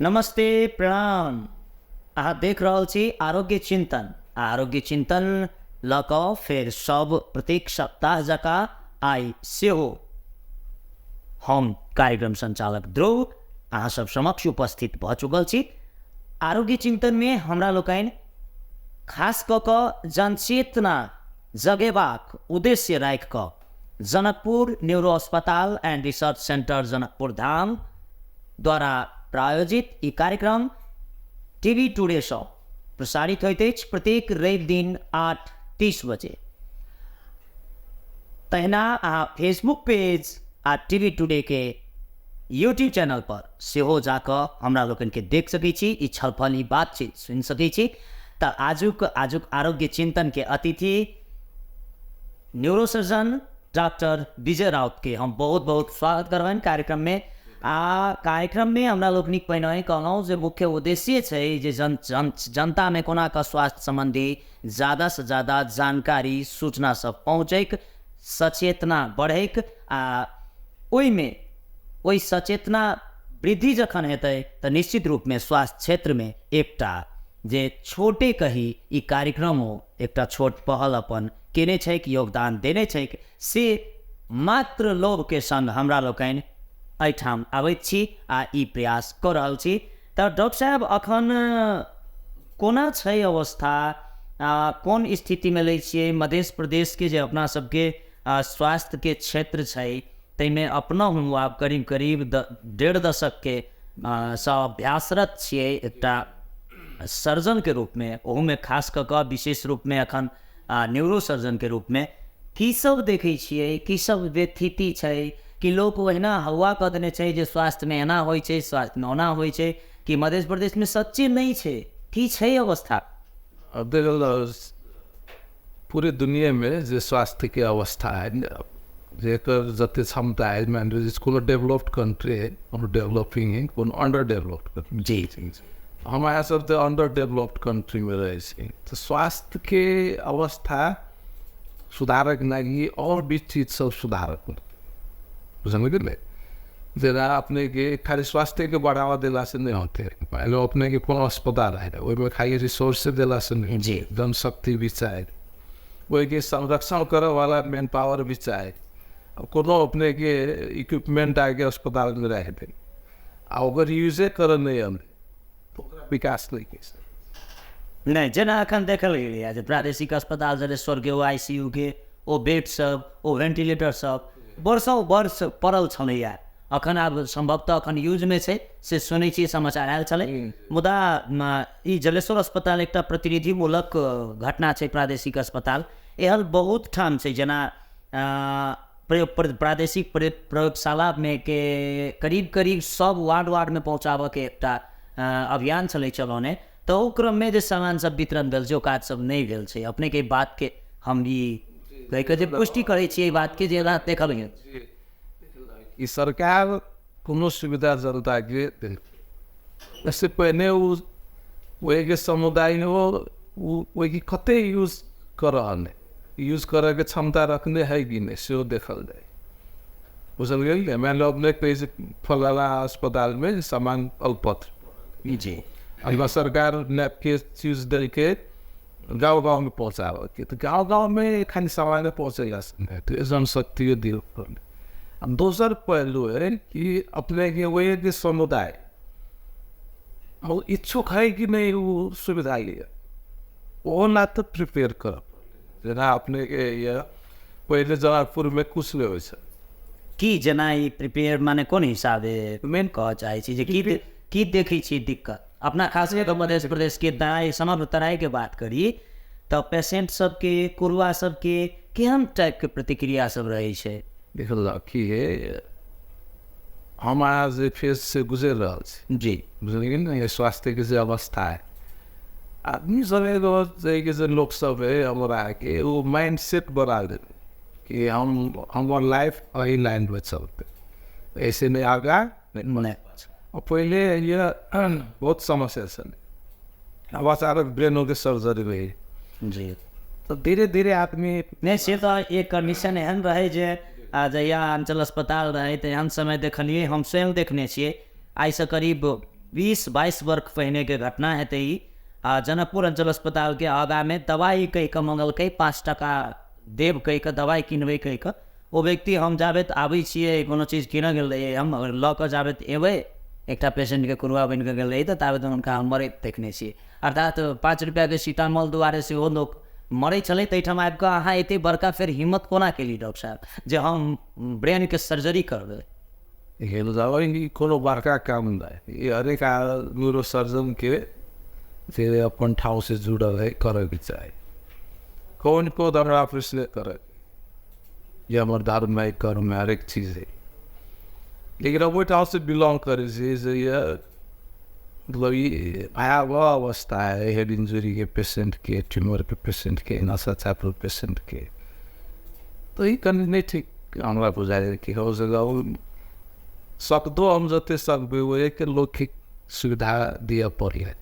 नमस्ते, प्रणाम। अहाँ देख रहल छी आरोग्य चिंतन। आरोग्य चिंतन लऽ कऽ फेर सब प्रत्येक सप्ताह जकाँ आइ सेहो हम कार्यक्रम संचालक ध्रुव अहाँ सब समक्ष उपस्थित भऽ चुकल छी। आरोग्य चिंतनमे हमरा लोकनि खास कऽ कऽ जनचेतना जगेबाक उद्देश्य राखि कऽ जनकपुर न्यूरो अस्पताल and research centre Janakpur Dham द्वारा प्रायोजित ई कार्यक्रम टीवी टुडेसँ प्रसारित होइत अछि प्रत्येक रवि दिन 8:30 बजे। तहिना अहाँ फेसबुक पेज आ टीवी टुडेके यूट्यूब चैनल पर सेहो जाकऽ हमरा लोकनिके देख सकै छी, ई छलफल, ई बातचीत सुनि सकै छी। तऽ आजुक आजुक आरोग्य चिंतनके अतिथि न्यूरोसर्जन डॉक्टर विजय राउतके हम बहुत बहुत स्वागत करबनि कार्यक्रममे। आ कार्यक्रममे हमरा लोकनिक पहिने कहलहुँ जे मुख्य उद्देश्य छै जे जन जन जनतामे कोना कऽ स्वास्थ्य सम्बन्धी ज्यादासँ ज्यादा जानकारी सूचना सब पहुँचैक, सचेतना बढ़ैक आ ओहिमे ओहि सचेतना वृद्धि जखन हेतै तऽ निश्चित रूपमे स्वास्थ्य क्षेत्रमे एकटा जे छोटे कही ई कार्यक्रमो एकटा छोट पहल अपन केने छैक, योगदान देने छैक, से मात्र लोभके संग हमरा लोकनि एहिठाम आबैत छी आ ई प्रयास कऽ रहल छी। तऽ डॉक्टर साहब, अखन कोना छै अवस्था, कोन स्थितिमे लै छियै मध्य प्रदेशके जे अपना सबके स्वास्थ्यके क्षेत्र छै ताहिमे अपनहुँ आब करीब करीब 1.5 दशकके सँ अभ्यासरत छियै एकटा सर्जनके रूपमे, ओहूमे खास कऽ कऽ विशेष रूपमे अखन न्यूरो सर्जनके रूपमे की सब देखै छियै, की सब व्यथिति छै? कि लोक ओहिना हौआ कऽ देने छै जे स्वास्थ्यमे एना होइ छै, स्वास्थ्यमे ओना होइ छै, कि मध्य प्रदेशमे सच्चे नहि छै? की छै अवस्था? अब देखल पूरे दुनिया में जे स्वास्थ्य के अवस्था है, जेकर जते क्षमता है, मान लीजिए कोनो डेवलप्ड कंट्री है, कोनो डेवलपिंग है, कोनो अंडर डेवलप्ड कंट्री। जी। हम अहाँ सब तऽ अंडर डेवलप्ड कंट्री में रहै छी, तऽ स्वास्थ्य के अवस्था सुधारक लागि और भी चीज सब सुधारक पड़तै, बुझल गेलै? जेना अपने के खाली स्वास्थ्य के बढ़ावा देला से नहीं होते, पहले अपने के कोनो अस्पताल है ओहिमे खाली रिसोर्स देला से नहीं, जी। जनशक्ति भी चाही, ओहिके संरक्षण करे वाला मैन पावर भी चाही। कोनो अपने के इक्विपमेंट आके अस्पताल में रह दे आ ओकर यूजे कर नहीं अबै तो ओकरा विकास नहीं कहि सकै। नहि, जेना एखन देखल गेलैए जे प्रादेशिक अस्पताल जलेश्वरके ओ ICU के ओ बेड सब, ओ वेन्टिलेटर सब वर्षौँ वर्ष पड़ल छलैए, अखन आब सम्भवतः अखन यूजमे छै से सुनै छियै, समाचार आयल छलै। मुदा ई जलेश्वर अस्पताल एकटा प्रतिनिधिमूलक घटना छै। प्रादेशिक अस्पताल एहन बहुत ठाम छै, जेना प्रादेशिक प्रयोगशालामे के करीब करीब सब वार्ड वार्डमे पहुँचाबऽके एकटा अभियान छलै चलौने, तऽ ओ क्रममे जे सामान सब वितरण भेल छै ओ काज सब नहि भेल छै। अपनेके बातके हम ई कहिके जे पुष्टि करै छियै एहि बातके जे एना देखल गेल। ई सरकार कोनो सुविधा जनताके देलकै से पहिने ओ ओहिके समुदाय हो ओहिके कते यूज कऽ रहल है, यूज करैके क्षमता रखने है कि नहि सेहो देखल जाय, बुझल गेल ने? मानि लिअ अपने कहै छै फलाना अस्पतालमे सामान अल्पत्र। जी। अगर सरकार नैपके चीज देलकै गाँव गाँवमे पहुँचाबऽके, तऽ गाँव गाँवमे खाली सामान पहुँचेला तऽ जनशक्तियो दिअ पड़लै। आ दोसर पहलू है कि अपने के वही समुदाय ओ इच्छुक है कि नहीं ओ सुविधा लिअ, ओहो ला तऽ प्रिपेयर करऽ पड़लै। जेना अपनेके यऽ पहिले जनकपुरमे कुछ नहि होइ छै। की जेना ई प्रिपेयर माने कोन हिसाबे मेन कहऽ चाहै छी जे की की देखै छी दिक्कत अपना खास कऽ मध्य प्रदेशके तराई, समग्र तराईके बात करी तऽ पेशेंट सबके, कुरुआ सबके केहन टाइपके प्रतिक्रिया सब रहै छै? देखल की है, हम अहाँ जे फेज से गुजरि रहल छी, जी, बुझलियै ने, स्वास्थ्यके जे अवस्था है, आदमी सब एगो जे जे लोक सब है हमर अहाँके ओ माइंड सेट बना देबै कि हम हमर लाइफ एहि लाइनमे चलतै, ऐसे नहि आगाँ नहि। पहिले ये बहुत समस्या छलै, अब अचानक ब्रेनोके सर्जरी भेल। जी। तऽ धीरे धीरे आदमी नहि, से तऽ एक कंडीशन एहन रहै जे जहिया अंचल अस्पताल रहै तऽ एहन समय देखलियै, हम स्वयं देखने छियै। आइसँ करीब 20-22 वर्ष पहिनेके घटना हेतै ई। आ जनकपुर अंचल अस्पतालके आगाँमे दवाइ कहि कऽ मङ्गलकै, 5 टका देब कहि कऽ दवाइ किनबै कहि कऽ। ओ व्यक्ति हम जाबेत आबै छियै कोनो चीज कीनऽ गेल रहियै हम, लऽ कऽ जाबेत एबै एकटा पेशेंटके कुरुआ बनि कऽ गेल रही तऽ ताबेत हुनका हम मरैत देखने छियै। अर्थात 5 रुपैआके सीतामल दुआरे सेहो लोक मरै छलै। ताहिठाम आबि कऽ अहाँ एते बड़का फेर हिम्मत कोना केली डॉक्टर साहब जे हम ब्रेनके सर्जरी करबै? ई कोनो बड़का काम नहि, ई हरेक न्यूरोसर्जन के जे अपन ठाव से जुड़ल है करैके चाही। कौन को हमरा ऑपरेशन करे, ये हमर धर्म है, कर्म है, हरेक चीज है, लेकिन अब ओहि ठाव से बिलोंग करे से ये मतलब ये भयावह अवस्था है हेड इंजरी के पेशेंट के, ट्यूमर के पेशेंट के, नशा चापल पेशेंट के। तो ई कनि नहीं ठीक हमरा बुझाइ कि हो सकै सकदो हम जते सकबै ओहि के लोग के सुविधा दिअ पड़लै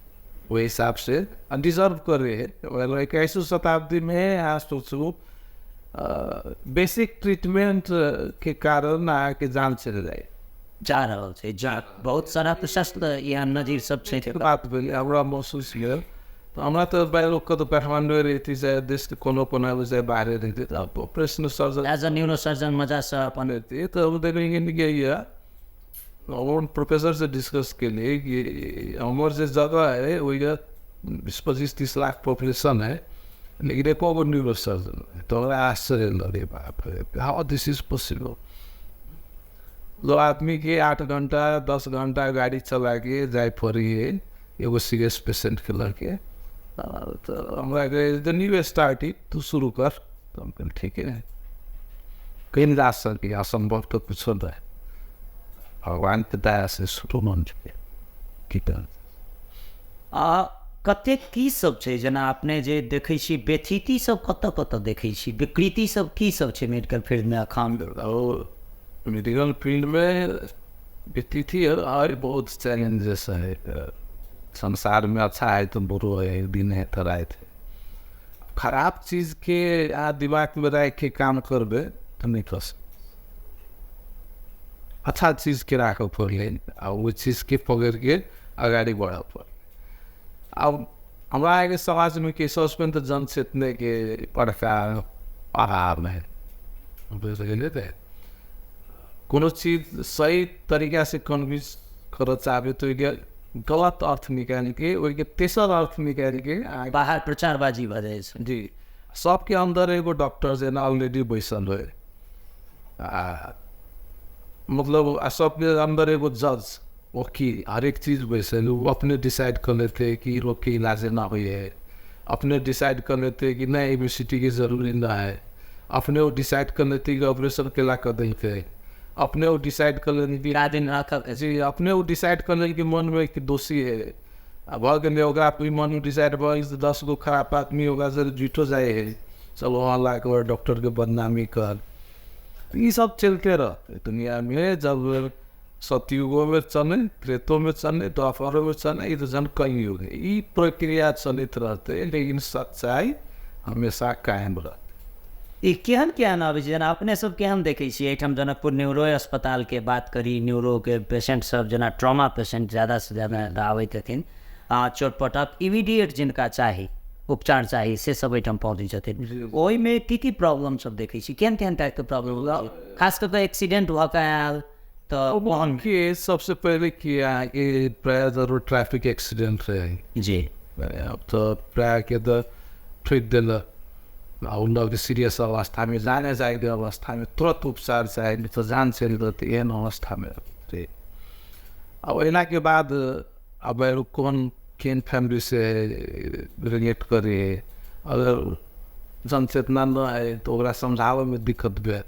ओहि हिसाब से डिजर्व करे है। 21वीं शताब्दी में अहाँ सोचू बेसिक ट्रीटमेंट के कारण अहाँके जान चलि जाय जा रहल छै। जा बहुत सारा प्रशस्त यहाँ नजीर सब छै। बात भेलै हमरा महसूस भेल तऽ हमरा तऽ लोकके तऽ काठमाण्डू रहिती चाहे देशके कोनो कोनामे चाहे बाहरे रहिती तऽ operation surgeon as a neurosurgeon मजासँ अपन रहिती। तऽ हम देखलियै कि हम प्रोफेसर से डिस्कस केलिए कि हमर जे जगह है ओहि 20-25-30 लाख पॉपुलेशन है, लेकिन एको गो न्यूरोसर्जन है। तो हमरा आश्चर्य लगे, बाप रे, how this is possible. जो आदमी के 8 घंटा 10 घंटा गाड़ी चला के जाए पड़ी है एगो सीरियस पेशेंट के लगे। तो हमरा कहे द न्यू स्टार्टिंग तू शुरू कर। तो हम कहल ठीक है, कहीं जा सके, असंभव तो कुछ नहीं है, भगवान के दया से शुरू मन की। आ कतेक की सब छै जेना अपने जे देखै छी व्यथिति सब कतऽ कतऽ देखै छी, विकृति सब की सब छै मेडिकल फील्डमे अखन? और मेडिकल फील्ड में व्यथिति और बहुत चैलेंजेस है। संसार में अच्छा है तो बुरो है, दिन है तो रात है। खराब चीज के आ दिमाग में रख के काम करबे तो नहीं कर सकते। अच्छा चीज के राखऽ पड़लै आ ओ चीज के पकड़ के अगाडि बढ़ऽ पड़लै। अब हमरा आगे समाज में के सबसे तऽ जनचेतने के बड़का अभाव है। बुझलियै? कोनो चीज सही तरीका से कन्विंस करऽ चाहबै तऽ ओहिके गलत अर्थ निकालि के ओहिके तेसर अर्थ निकालि के बाहर प्रचारबाजी भऽ जाइ छै। जी, सबके अन्दर एगो डॉक्टर जेना ऑलरेडी बैसल होइ, आ मतलब आ सबके अन्दर एगो जज वकील हरेक चीज बैसल, ओ अपने डिसाइड कर लेते कि रोग के इलाज ना हुई है, अपने डिसाइड कर लेते कि नहीं एबीसीटी की जरूरी ना है, अपने वो डिसाइड कर लेते कि ऑपरेशन केला कर देते, अपने वो डिसाइड कर लेते कि दिन राख जी, अपने वो डिसाइड कर लेते कि मन में कि दोषी है। आ भऽ गेलै ओकरा मन में डिसाइड भऽ गेल 10 गो खराब आदमी ओकरा से जुटो जाइ है, चलो वहाँ ला के डॉक्टर के बदनामी कर, ये सब चलते रहते दुनिया में। जब सतयुगों में चले, त्रेतों में चले, द्वापरों में चले, ये तो जन कई युग है, ये प्रक्रिया चलते रहते, लेकिन सच्चाई हमेशा कायम रहते। ई केहन केहन आबै छै जेना अपने सब केहन देखै छियै एहिठाम जनकपुर न्यूरो अस्पतालके बात करी, न्यूरोके पेशेंट सब जेना ट्रॉमा पेशेंट ज़्यादासँ ज़्यादा आबैत हेथिन, चोटपटक इमीडिएट जिनका चाही उपचार चाही से सब एहिठाम पहुँचै छथिन, ओहिमे की की प्रॉब्लम सब देखै छी, केहन केहन टाइपके प्रॉब्लम? खास कऽ कऽ एक्सीडेंट भऽ कऽ आयल तऽ के सबसे पहले कि अहाँके प्रायः जरूर ट्रैफिक एक्सीडेंट रहे जी। अब तऽ प्रायः के तऽ ठोकि देलक आ ओ सीरियस अवस्थामे जाने जाइके अवस्थामे तुरंत उपचार चाही, तऽ जान चलि जेतै एहन अवस्थामे रहे। अब अयलाके बाद अब कोन केहन फैमिली से रिलेट करे, अगर जनचेतना न है तऽ ओकरा समझाबैमे दिक्कत भेल,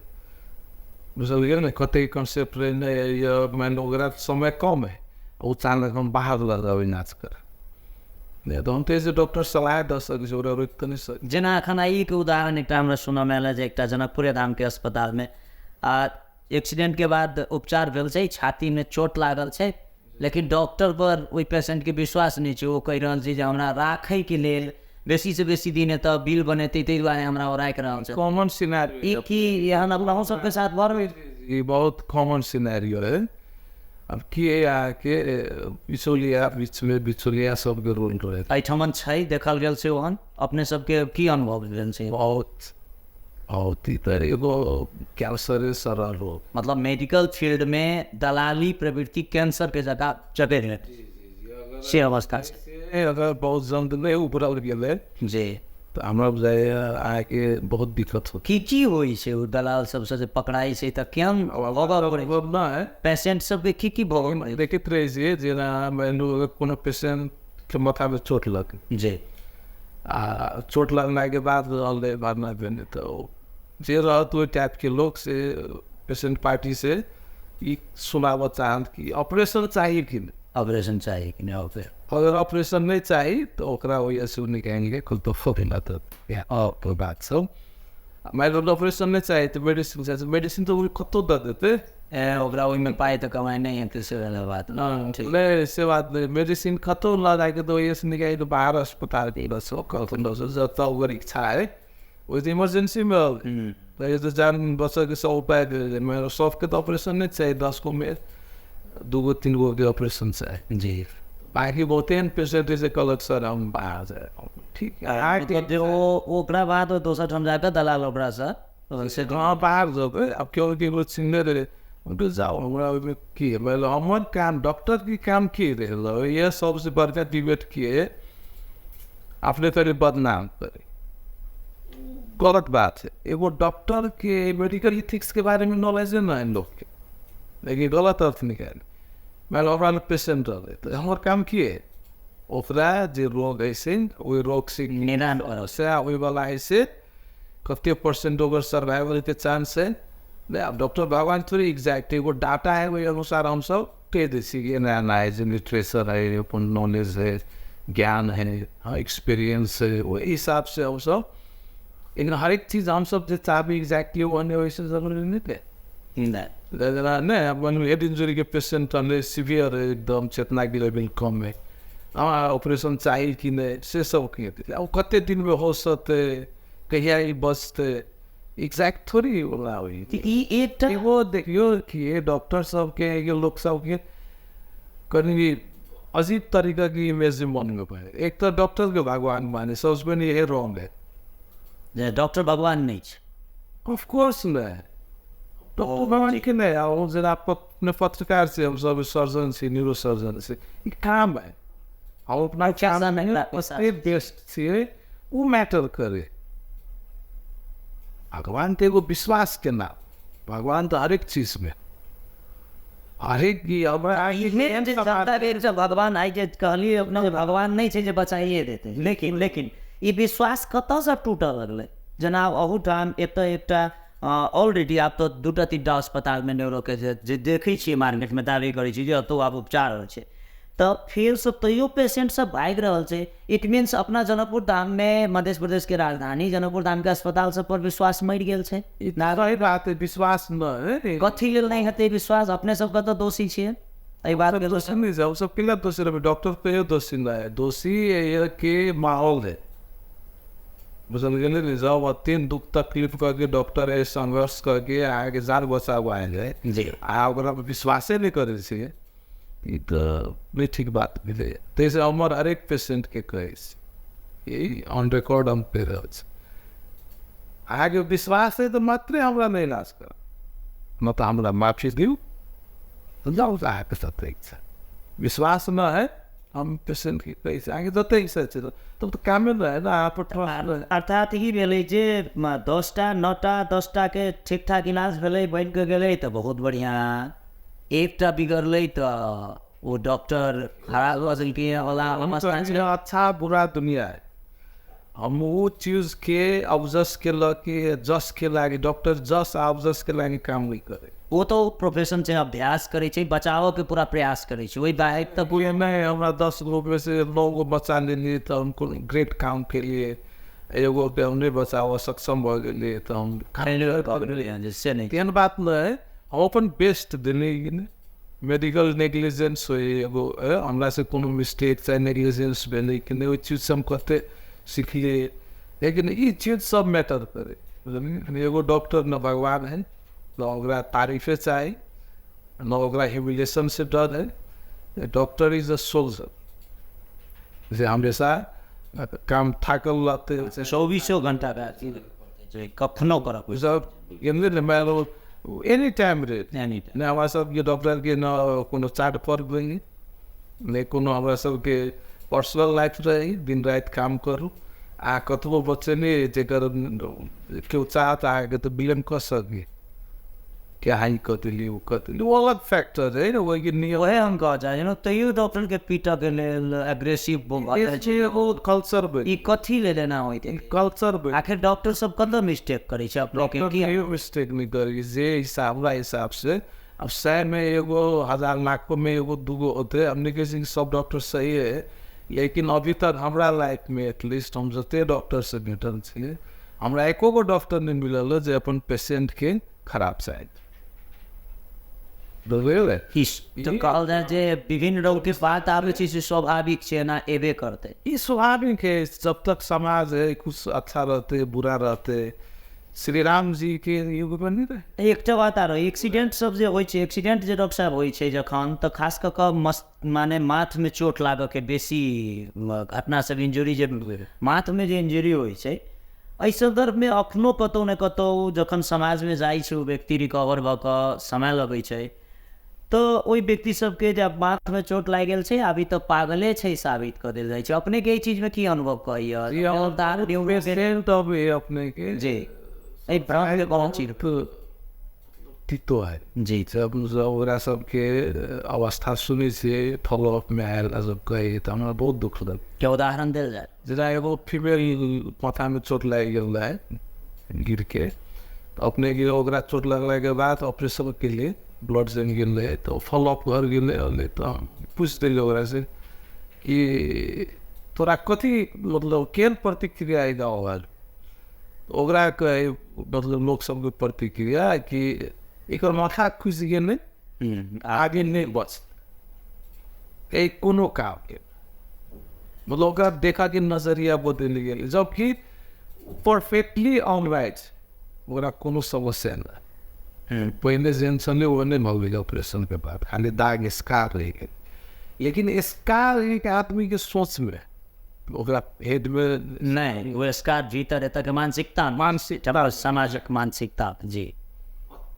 बुझलियै ने? कतेक कॉन्सेप्ट रहे नहि, मानि ओकरा समय कम है, ओ चाहलक हम बाहर लऽ जाबै नाच कर, नहि तऽ हम तऽ एज डॉक्टर सलाह दऽ सकै छी, ओकरा रोकि तऽ नहि सकै। जेना एखन आइके उदाहरण एकटा हमरा सुनऽमे आयल जे एकटा जनकपुरे धामके अस्पतालमे आ एक्सीडेंटके बाद उपचार भेल छै, छातीमे चोट लागल छै, लेकिन डॉक्टर पर ओहि पेशेंटके विश्वास नहि छै, ओ कहि रहल छै जे हमरा राखैके लेल बेसीसँ बेसी दिन एतऽ बिल बनेतै ताहि दुआरे हमरा ओ राखि रहल छै। कॉमन सिनेरियो ई की एहन अपनाहो सबके साथ भऽ रहल? ई बहुत कॉमन सिनेरियो है। आब की अहाँके बिचौलिया बीचमे बिचौलिया सबके रोल रहै। एहिठमन छै, देखल गेल छै ओहन? अपने सबके की अनुभव भेल छै? बहुत बहुत, ई तऽ एगो कैंसरे सरल रोग। मतलब मेडिकल फील्डमे दलाली प्रवृत्ति कैंसरके जगह जगह से अवस्था छै। से अगर बहुत जल्द नहि उभरल गेलै जी तऽ हमरा बुझाइए अहाँके बहुत दिक्कत होत। की की होइ छै ओ दलाल सबसँ जे पकड़ाइ छै तऽ केहन भोगऽ पड़ै छै? नहि, पेशेंट सबके की की भोगऽ? देखैत रहै छियै, जेना मानि लू कोनो पेशेंटके माथामे चोट लगलै जी आ चोट लगलाके बाद रहलै भरना भेलै, तऽ ओ जे रहत ओहि टाइपके लोक से पेशेंट पार्टी से ई सुनाबऽ चाहत कि ऑपरेशन चाही कि नहि, ऑपरेशन चाही कि नहि। अगर ऑपरेशन नहि चाही तऽ ओकरा ओहिसँ निकालिके कतौ फोड़ला तऽ बात सब। मानि लिअ ऑपरेशन नहि चाही तऽ मेडिसिन चाही, मेडिसिन तऽ ओ कतौ दऽ देतै। ए ओकरा ओहिमे पाइ तऽ कमाइ नहि हेतै, से वाला बात नहि, से बात नहि। मेडिसिन कतौ लऽ जाके तऽ ओहिसँ निकालि बाहर अस्पताल कतौ जतऽ ओकर इच्छा है, ओहि तऽ इमरजेंसीमे तऽ तऽ जान बचऽके सब उपाय देल। सबके तऽ ऑपरेशन नहि चाही, 10 गोमे 2 गो 3 गोके ऑपरेशन चाही जी। बाकी बहुते एहन पेशेंट है जे कहलक सर हम बाहर जाए, ठीक है। ओकरा बाद दोसर ठाम जाकऽ दलाल ओकरासँ से हँ बाहर जेबै। आब केओ केकरो चिन्हने रहै, हम जाउ, हमरा ओहिमे की है, हमर काम डॉक्टरके काम की रहै? इएह सबसँ बड़का डिबेट की है, अपने करे बदनाम करे, गलत बात है। एगो डॉक्टर के मेडिकल इथिक्स के बारे में नॉलेज नहीं है लोग के, लेकिन गलत अर्थ निकाल। मान लो पेशेंट रहलै तऽ हमर काम की है, ओकरा जे रोग है से ओहि रोग से निदान से ओहिवला है से कते परसेंट ओकर सर्वाइवल के चांस है। नहीं, अब डॉक्टर भगवान थोड़ी एग्जैक्ट एगो डाटा है, ओहि अनुसार हमसब कहि दै छी कि एना एना है, जे लिटरेचर है, अपन नॉलेज है, ज्ञान है, हाँ एक्सपीरियंस है, ओहि हिसाबसँ हमसब। लेकिन हरेक चीज हमसब जे चाहबै एक्जैक्टली ओ नहि ओहिसँ जरूरी नहि ने। जेना नहि अपन हेड इंजरीके पेशेंट रहलै, सिवियर है एकदम, चेतनाके लेवल कम है, हमरा ऑपरेशन चाही कि नहि से सब की हेतै, ओ कते दिनमे हो सकतै, कहिया ई बचतै, एग्जैक्ट थोड़ी ओना होइ। एकटा एगो देखियौ कि डॉक्टर सबके लोक सबके कनि अजीब तरीकाके इमेज मनमे भयो। एक तऽ डॉक्टरके भगवान माने सबसँ पहिने इहे रॉन्ग है, जे डॉक्टर भगवान नहि छै। ऑफकोर्स नहि, डॉक्टर भगवान के नहि। हम जेना अपने पत्रकार छी, हम सब सर्जन छी, न्यूरो सर्जन छी, ई काम है, हम अपना काम बेस्ट छियै, ओ मैटर करे। भगवान तऽ एगो विश्वास के नाम, भगवान तऽ हरेक चीजमे हरेक भगवान आइ जे कहलियै अपना भगवान नहि छै जे बचाइए देतै, लेकिन लेकिन ई विश्वास कतऽसँ टूटऽ लगलै? जेना अहूठाम एतऽ एकटा ऑलरेडी आब तऽ 2 3 टा अस्पतालमे न्यूरोके जे देखै छियै मार्केटमे दावी करै छी जे एतौ आब उपचार होइ छै, तऽ फेरसँ तैयो पेशेंट सब भागि रहल छै। It means अपना जनकपुर धाममे, मध्य प्रदेशके राजधानी जनकपुर धामके अस्पताल सब पर विश्वास मरि गेल छै। बात विश्वास नहि, कथी लेल नहि हेतै विश्वास? अपने सबके तऽ दोषी छियै एहि बातके। दोषी नहि छै, सब केला दोषी रहबै? डॉक्टर कहियो दोषी नहि है, दोषी के माहौल है, बुझल गेलै ने। जब अत्यंत दुख तकलीफ करके डॉक्टर है संघर्ष करके अहाँके जान बचाबऽ आयल है जी, अहाँ ओकरा पर विश्वासे नहि करै छियै, ई तऽ नहि ठीक बात भेलै। ताहिसँ हमर हरेक पेशेंटके कहै छी, ई ऑन रिकॉर्ड हम कहि रहल छी, अहाँके विश्वास है तऽ मात्रे हमरा नहि इलाज करब, न तऽ हमरा माफी दियौ तऽ जाउ, अहाँके जतेक इच्छा। विश्वास नहि है, हम पेशेंटके कहै छी अहाँके जतेक इच्छा छै तब तऽ कामे नहि है ने, अहाँ पर ट्रस्ट नहि। अर्थात ई भेलै जे 10 टा 9 टा 10 टाके ठीक ठाक इलाज भेलै, बनि कऽ गेलै तऽ बहुत बढ़िआँ, एकटा बिगड़लै तऽ ओ डॉक्टर खराब भऽ देलकै वाला। अच्छा बुरा दुनिया है, हम ओ चीजके अवजस के लऽ के जस के लागि डॉक्टर जस अवजस के लागि काम नहि करे। ओ तऽ प्रोफेशन छै, अभ्यास करै छै, बचावके पूरा प्रयास करै छै, ओहि बाइक तऽ पूरे नहि। हमरा 10 गोमे से 9 गो बचा लेलियै तऽ हम कोनो ग्रेट काम केलियै, एगो के हम नहि बचाबऽ सक्षम भऽ गेलियै तऽ हम से नहि, तेहन बात नहि। हम अपन बेस्ट देलियै कि नहि, मेडिकल नेग्लिजेंस होइ एगो, हमरासँ कोनो मिस्टेक चाहे नेग्लिजेंस भेलै कि नहि, ओहि चीजसँ हम कतेक सिखलियै। लेकिन ई चीज सब मैटर करै, बुझलियै। एगो डॉक्टर न भगवान है, तऽ ओकरा तारीफे चाही, न ओकरा ह्यूमिलेशन से डर है। डॉक्टर is a soldier, जे हमेशा काम थाकल रहते, 24 घंटा कखनो करब एनी टाइम रे। नहि हमरा सबके डॉक्टरके न कोनो चार्ट पर रही, नहि कोनो हमरा सबके पर्सनल लाइफ रही, दिन राति काम करू। आ कतबो बचेने जकर केओ चाहत अहाँके तऽ ब्लेम कऽ सकी कि अहाँ ई कऽ देली ओ कऽ देली, ओ अलग फैक्टर है ने, ओहिके नियम वएह हम कहऽ चाहै छलहुँ। तैयो डॉक्टरके पीटऽके लेल एग्रेसिव एगो कल्चर ई कथी लेल एना होइत? कल्चर आखिर डॉक्टर सब कतऽ मिस्टेक करै छै? डॉक्टर कहियो मिस्टेक नहि करै, जे हिसाब हमरा हिसाबसँ अब 100 में एगो 1000 लाखों में एगो दूगो होते। हमने कहै छी सब डॉक्टर सही है, लेकिन अभी तक हमरा लाइफ में एटलीस्ट हम जते डॉक्टर से भेटल छियै, हमरा एको गो डॉक्टर नहि मिलल जे अपन पेशेंटके खराब चाहैत। तऽ कहल जाय जे विभिन्न रोगके बात आबै छै से स्वाभाविक छै, एना एबे करतै। ई स्वाभाविक है, जब तक समाज है कुछ अच्छा रहते बुरा रहते। श्री राम जी के युग में नहीं रहे। एकटा बात आरो, एक्सीडेंट सब जे होइ छै, एक्सीडेंट जे डॉक्टर साहब होइ छै जखन, तऽ खास कऽ कऽ माने माथमे चोट लागऽके बेसी घटना सब, इंजरी जे माथमे जे इंजरी होइ छै, एहि सन्दर्भमे अखनो कतहु ने कतहु जखन समाजमे जाइ छै ओ व्यक्ति रिकवर भऽ कऽ समय लगै छै, तऽ ओहि व्यक्ति सबके जब माथमे चोट लागि गेल छै अभी तऽ पागले छै साबित कऽ देल जाइ छै। अपनेके एहि चीजमे की अनुभव कहैया? अपनेके जी एहि भ्रमके बहुत चीज तीतो है जी। जब ओकरा सबके अवस्था सुनै छियै, फॉलोअपमे आयल सब कहै तऽ हमरा बहुत दुःख लगल। के उदाहरण देल जाय? जेना एगो फीमेल माथामे चोट लागि गेल रहै गिरके, अपनेके ओकरा चोट लगलाके बाद ऑपरेशन के लिए ब्लड जमि गेल रहै, तऽ फॉलोअप घर गेलै अलै तऽ पूछि देलियै ओकरासँ कि तोरा कथी मतलब केहन प्रतिक्रिया एहि गाँव आयल? ओकरा कहै मतलब लोक सबके प्रतिक्रिया कि एकर माथा खुसि गेलै, आगे नहि बचतै एहि कोनो कामके, मतलब ओकरा देखऽके नजरिया बदलि गेलै, जबकि परफेक्टली ऑलराइट, ओकरा कोनो समस्या नहि। पहिने जेहन छलै ओ नहि भऽ गेलै ऑपरेशनके बाद, खाली दाग स्कार रहि गेल। लेकिन स्कार एक आदमीके सोचमे ओकरा हेडमे नहि, ओ स्कार भीतर एतऽके मानसिकता, मानसिकता समाजक मानसिकता जी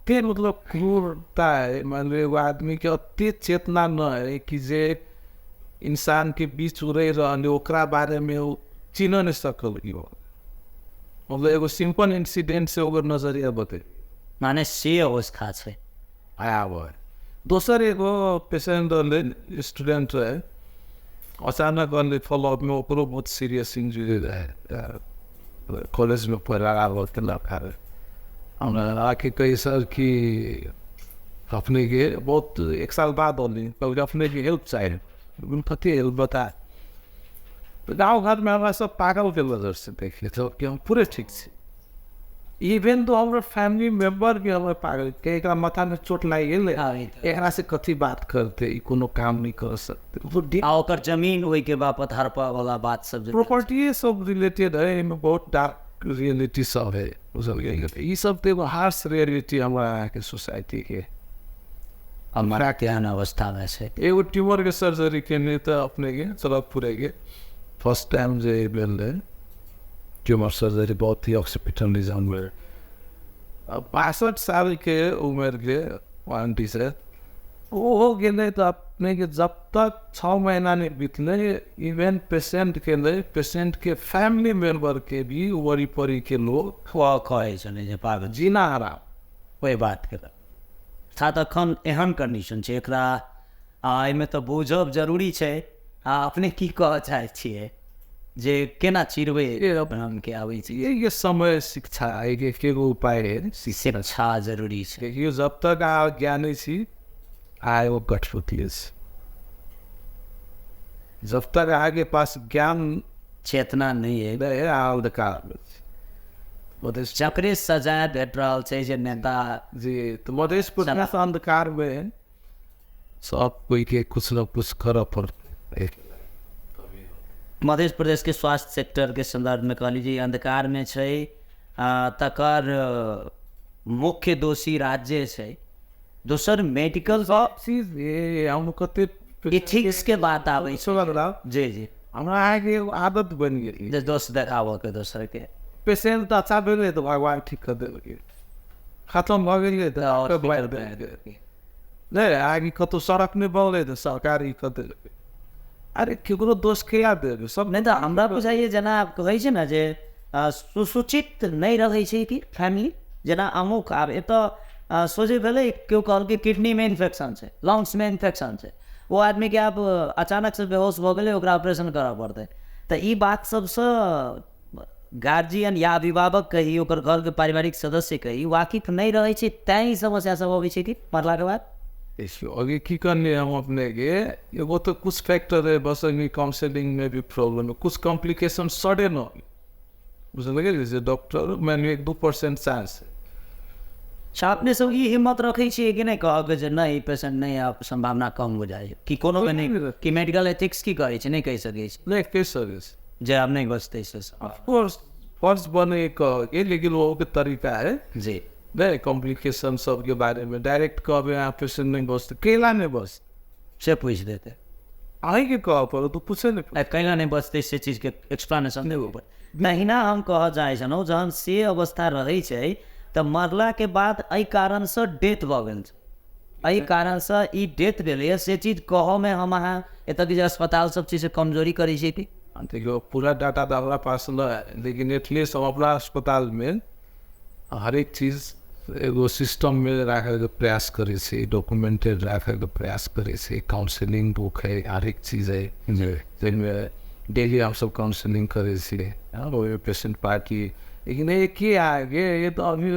एते मतलब क्रूरता है। मान लियौ एगो आदमीके एते चेतना नहि है कि जे इंसानके बीच रहि रहल ओकरा बारेमे ओ चिन्ह नहि सकल। मतलब एगो सिम्पल इंसिडेंट से ओकर नजरिया बदलि माने से अवस्था छै भयावह। दोसर एगो पेशेंट रहलै, स्टूडेंट रहै, अचानक अनलै फॉलोअपमे, ओकरो बहुत सीरियस इंजुरी रहै, कॉलेजमे पढ़ा के लड़का रहै। हमरा आके कही सर कि अपनेके बहुत 1 साल बाद अली, कहलकै अपनेके हेल्प चाही। कथी हेल्प बता? तऽ गाँव घरमे हमरा सब पागलके नजरसँ देखिए कि हम पूरे ठीक छी। इवेन तो हमर फैमिली मेम्बर भी हमर पागल के एकरा माथामे चोट लागि गेलै, एकरा से कथी बात करते, ई कोनो काम नहि कर सकते। आ ओकर जमीन ओहिके बापत हड़पऽ वाला बात सब, प्रॉपर्टी सब रिलेटेड है, एहिमे बहुत डार्क रियलिटी सब है। ई सब तऽ एगो हार्श रियलिटी हमरा अहाँके सोसाइटीके हमरा केहन अवस्थामे छै। एगो ट्यूमरके सर्जरी केने तऽ अपनेके सड़कपुरेके फर्स्ट टाइम जे भेल रहै ट्यूमर सर्जरी, बहुत ही ऑक्सीपिटल रीजन में 62 साल के उम्र के आंटी से ओहो गेलै। तऽ अपनेके जब तक 6 महीना नहि बीतलै, इवेन पेशेंटके नहि, पेशेंटके फैमिली मेम्बरके भी वरी परी के लोग कहै छलै जे पागल जीना हराम। ओहि बातके अर्थात एखन एहन कंडीशन छै एकरा, एहिमे तऽ बूझब जरूरी छै। आ अपने की कहऽ चाहै छियै जे केना चिरबै भ्रमके आबै छै? ये समय शिक्षा एगो उपाय है, शिक्षा जरूरी छै। देखियौ जब तक अहाँ ज्ञानी छी अहाँ एगो कठपुतली छी, जब तक अहाँके पास ज्ञान चेतना नहि है अहाँ अंधकारमे छी। जकरे सजाय भेट रहल छै जे नेता जी, तऽ मधेश प्रदेश अंधकारमे है, सब कोइके कुछ न कुछ करऽ पड़तै। मध्य प्रदेश के स्वास्थ्य सेक्टर के संदर्भ में कहली जे अंधकार में छै, तकर मुख्य दोषी राज्य छै। दोसर मेडिकल सब चीज हम कते एथिक्स के बात आबै छै। जी जी, हमरा अहाँके एगो आदत बनि गेल जे दोष देखाबऽके दोसर के। पेशेंट तऽ अच्छा भेलै तऽ भगवान ठीक कऽ देलकै, खतम भऽ गेलै तऽ नहि, अहाँके कतहु सड़क नहि बनलै तऽ सरकार ई कऽ देलकै। अरे केकरो दोष किया देबै सब? नहि तऽ हमरा बुझाइए जेना कहै छै ने जे सुसूचित नहि रहै छै कि फैमिली, जेना अमुक आब एतऽ सोझे भेलै, केओ कहलकै किडनीमे इन्फेक्शन छै, लंग्समे इन्फेक्शन छै, ओ आदमीके आब अचानक से बेहोश भऽ गेलै, ओकरा ऑपरेशन करऽ पड़तै। तऽ ई बात सबसँ गार्जियन या अभिभावक कही, ओकर घरके पारिवारिक सदस्य कही, वाकिफ नहि रहै छै, तैँ ई समस्या सब अबै छै कि मरलाके बाद। अभी की करने हम अपने के एगो तो कुछ फैक्टर है, बस अभी काउंसलिंग में भी प्रॉब्लम है, कुछ कॉम्प्लिकेशन सडन हो बुझलियै, जैसे डॉक्टर मानि 1-2% चांस है। अच्छा, अपने सब ई हिम्मत रखै छियै कि नहि कहब जे नहि पेशेंट नहि आब सम्भावना कम हो जाइ कि कोनो नहि, कि मेडिकल एथिक्स की कहै छै नहि कहि सकै छी? नहि कहि सकै छी जे आब नहि बचतै से। ऑफकोर्स फर्ज बने कह, लेकिन वो के तरीका है जी, नहीं कॉम्प्लिकेशन सब के बारे में डायरेक्ट कहबे अहाँ पेशेंट नहीं बचतै, कैला नहीं बचतै से पूछि देतै, अहीँके कहऽ पड़त, तऽ पूछे नहि कैला नहीं बचतै से चीजके एक्सप्लेनेशन देबऽ पड़त। तहिना हम कहऽ चाहै छलहुँ जहन से अवस्था रहै छै तऽ मरलाके बाद एहि कारणसँ डेथ भऽ गेल छै, एहि कारणसँ ई डेथ भेलैए से चीज कहऽमे हम अहाँ एतऽ जे अस्पताल सब चीजसँ कमजोरी करै छियै कि? देखियौ पूरा डाटा तऽ हमरा पास नहि है, लेकिन एटलीस्ट हम अपना अस्पतालमे हरेक चीज एगो सिस्टममे राखैके प्रयास करै छी, डॉक्यूमेंटेड राखैके प्रयास करै छी, काउंसलिंग बुक है, हरेक चीज है जाहिमे डेली हमसब काउंसलिंग करै छी ओहिमे पेशेंट पार्टी। लेकिन ये की आगे ये तो अभी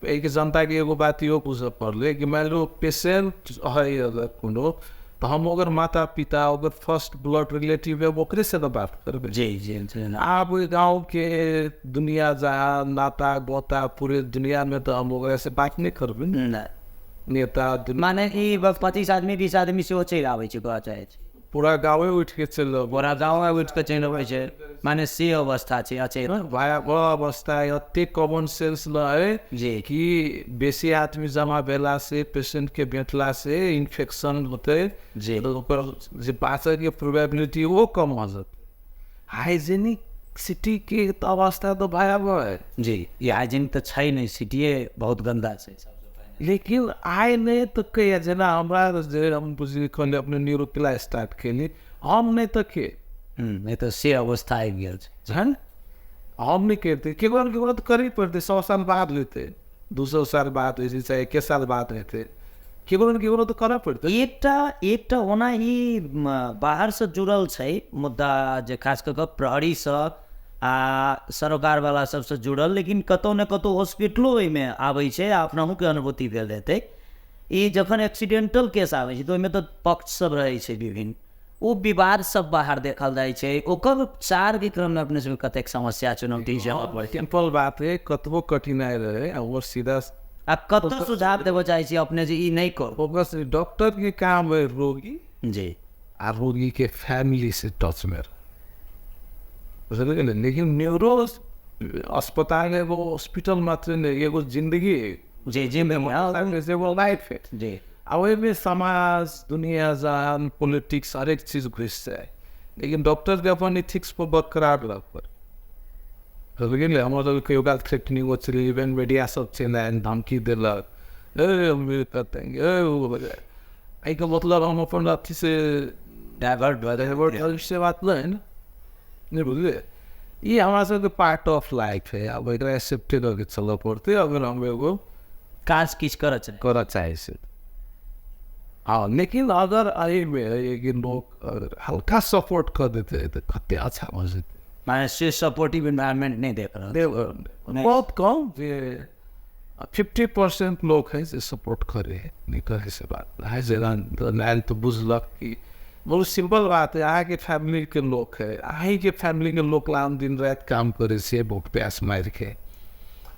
एहिके जनताके एगो बात इहो बुझऽ पड़लै कि मानि लो पेशेंट है अगर कोनो, तऽ हम ओकर माता पिता ओकर फर्स्ट ब्लड रिलेटिव है ओकरे से तऽ बात करबै। जी जी, आब गाँवके दुनिया जहाँ नाता गोता पूरे दुनियामे तऽ हम ओकरा से बात नहि करबै ने, नेता माने ई 25 आदमी 20 आदमी सेहो चलि आबै छै, कहऽ चाहै छै पूरा गाँवे उठिके चलि अबै, पूरा गाँवे उठिके चलि अबै छै, माने से अवस्था छै। अच्छा, भयावह अवस्था है, एतेक कॉमन सेंस न है जी कि बेसी आदमी जमा भेला से पेशेंट के भेटला से इन्फेक्शन होतै जी, ओकर जे बाँचैके प्रोबेबिलिटी वो कम हो जेतै। हाइजेनिक सिटी के तऽ अवस्था तऽ भयावह है जी, ई हाइजीन तऽ छै नहि, सिटिए बहुत गन्दा छै। लेकिन आइ नहि तऽ के, जेना हमरा जे हम बुझि कहलियै अपने न्यूरो क्लास स्टार्ट केली, हम नहि तऽ के, नहि तऽ से अवस्था आबि गेल छै, हन हम नहि करतै, केकरो ने केकरो तऽ करही पड़तै। 100 साल बाद हेतै, 200 साल बाद हेतै, चाहे 1 साल बाद हेतै, केकरो ने केकरो तऽ करऽ पड़तै। एकटा ओना ई बाहरसँ जुड़ल छै मुद्दा, जे खास कऽ कऽ प्रहरीसँ आ सरोकारवाला सबसँ जुड़ल, लेकिन कतहु ने कतहु हॉस्पिटलो ओहिमे आबै छै, आ अपनहुके अनुभूति भेल हेतै। ई जखन एक्सीडेंटल केस आबै छै तऽ ओहिमे तऽ पक्ष सब रहै छै विभिन्न, ओ विवाद सब बाहर देखल जाइ छै, ओकर उपचारके क्रममे अपने सबके कतेक समस्या चुनौती झेलऽ पड़ै छै? सिंपल बात है, कतबो कठिनाइ रहै आ सीधा आ कतऽ सुझाव देबऽ चाहै छी अपने जे ई नहि करू? ओकर डॉक्टरके काम है रोगी जी आ रोगीके फैमिली से टचमे रह, बुझलियै ने। लेकिन न्यूरो अस्पताल एगो हॉस्पिटल मात्र नहि, एगो जिन्दगी है जी जी, एगो लाइफ है जी, आ ओहिमे समाज दुनिया जहान पॉलिटिक्स हरेक चीज घुसि जाए, लेकिन डॉक्टरके अपन इथिक्स पर बरकरार रह पड़े, बुझलियै ने। हमर सबके कहियो काल थ्रेटनिंग छलै, इवेंट मीडिया सब चलि आयल, धमकी देलक, ए हम करते एहिके मतलब हम अपन अथी से डाइवर्ट डाइवर्ट से बात नहि है ने, नहि बुझलियै। ई हमरा सबके पार्ट ऑफ लाइफ है, आब एकरा एक्सेप्टे करके चलऽ पड़तै अगर हम एगो काज किछु करऽ चाहै छी। हाँ, लेकिन अगर एहिमे है कि लोग हल्का सपोर्ट कऽ देतै तऽ कते अच्छा भऽ जेतै। माने से सपोर्टिव इन्वायरमेंट नहि देख रहल, बहुत कम जे 50% लोग है जे सपोर्ट करे है, नहि करे से बात है। जेना तऽ बुझलक कि बहुत सिंपल बात है, अहाँके फैमिलीके लोक है, अहीँके फैमिलीके लोक ला हम दिन राति काम करै छियै भूख प्यास मारिके,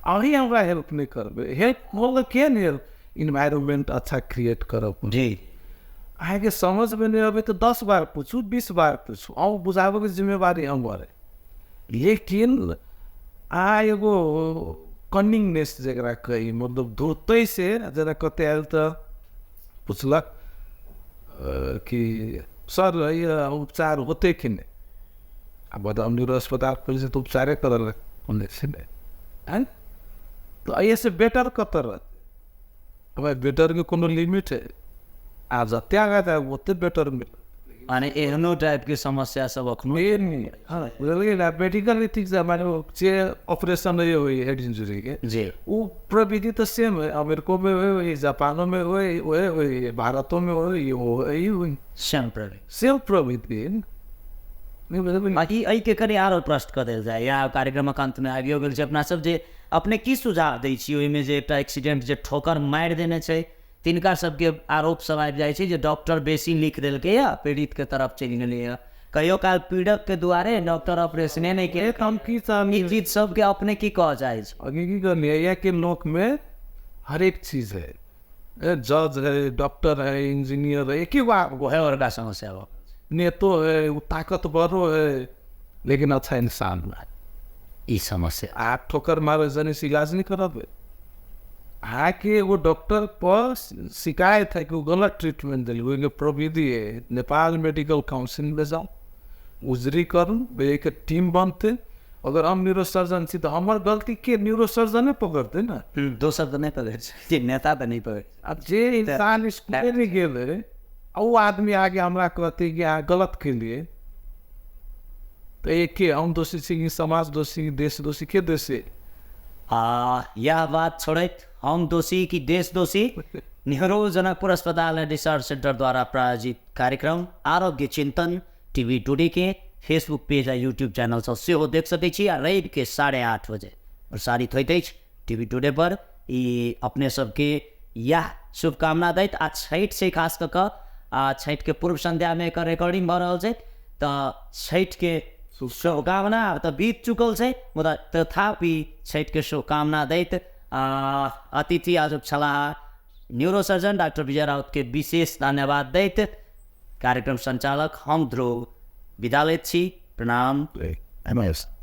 अहीं हमरा हेल्प नहि करबै? हेल्प मतलब के नहि हेल्प, इन्वायरमेंट अच्छा क्रिएट करब जी। अहाँके समझमे नहि अबै तऽ 10 बार पूछू, 20 बार पूछू, अहूँ बुझाबैके जिम्मेवारी हमर है। लेकिन अहाँ एगो कनिंगनेस जकरा कही, मतलब धूर्तै से जेना कते आयल तऽ पुछलक कि सर उपचार होतै कि नहि। आ बताउ न्यूरो अस्पताल खोलै छै तऽ उपचारे करल खोलने छै ने, आँय तऽ एहिसँ बेटर कतऽ रहतै? भाइ बेटरके कोनो लिमिट है? आ जते आगाँ जायब ओते बेटर मिलत। माने एहनो टाइपके समस्या सब अखनो बुझलियै ने। मेडिकल एथिक्स माने जे ऑपरेशन होइ हेड इंजरी के जी ओ प्रविधि तऽ सेम है, अमेरिको में होइ, जापानो में होइ, ओहे होइ, भारतो में होइ, वही होइ, सेम प्रविधि, सेम प्रविधि नहि बुझलियै। ई एहिके कनि आरो प्रश्न कऽ देल जाय या कार्यक्रमक अन्तमे आबियो गेल छै अपना सब, जे अपने की सुझाव दै छी ओहिमे जे एकटा एक्सीडेंट जे ठोकर मारि देने छै तिनका सबके आरोप सब आबि जाइ छै जे डॉक्टर बेसी लिख देलकै या पीड़ित के तरफ चलि गेलैया, कहियो काल पीड़क के दुआरे डॉक्टर ऑपरेशने नहि केलकै। हम की चाहनी ई चीज सबके अपने की कहऽ चाहै छी? आगे की करनी है के लोक में हर एक चीज है, जज है, डॉक्टर है, इंजीनियर है, एक ही बार वह बड़का समस्या हो, नेतो है, वो ताकतवरो है, लेकिन अच्छा इंसान है। ई समस्या आप ठोकर मारे जने से इलाज नहीं करबे। अहाँके एगो डॉक्टर पर शिकायत है कि वो गलत ट्रीटमेंट दिल, ओहिके प्रविधि है नेपाल मेडिकल काउंसिल में जाओ, उजरी करू, एक टीम बनते। अगर हम न्यूरोसर्जन छी तऽ हमर गलती के न्यूरोसर्जने पकड़तै ने, दोसर तऽ नहि पकड़ै छै, नेता तऽ नहि पकड़ै। आब जे इंसान स्कूले नहि गेल है ओ आदमी आगे हमरा कहतै कि अहाँ गलत केलियै, तऽ एक के हम दोषी छी कि समाज दोषी, देश दोषी, के दोषी? आ यह बात छोड़ैत हम दोषी कि देश दोषी, नेहरू जनकपुर अस्पताल एंड रिसर्च सेंटर द्वारा प्रायोजित कार्यक्रम आरोग्य चिंतन टीवी टुडे के फेसबुक पेज आ यूट्यूब चैनल सब सेहो देख सकै छी। आ रवि के 8:30 बजे प्रसारित होइत अछि टीवी टुडे पर। ई अपने सबके यह शुभकामना दैत आ छठि छै खास कऽ कऽ, आ छठिके पूर्व संध्यामे एकर रिकॉर्डिंग भऽ रहल छै तऽ छठिके शुभकामना तऽ बीत चुकल छै, मुदा तथापि छठिके शुभकामना दैत अतिथि आजुक छलाह न्यूरोसर्जन डॉक्टर विजय राउत के विशेष धन्यवाद दैत कार्यक्रम संचालक हम ध्रुव विदा लैत छी। प्रणाम। नमस्कार।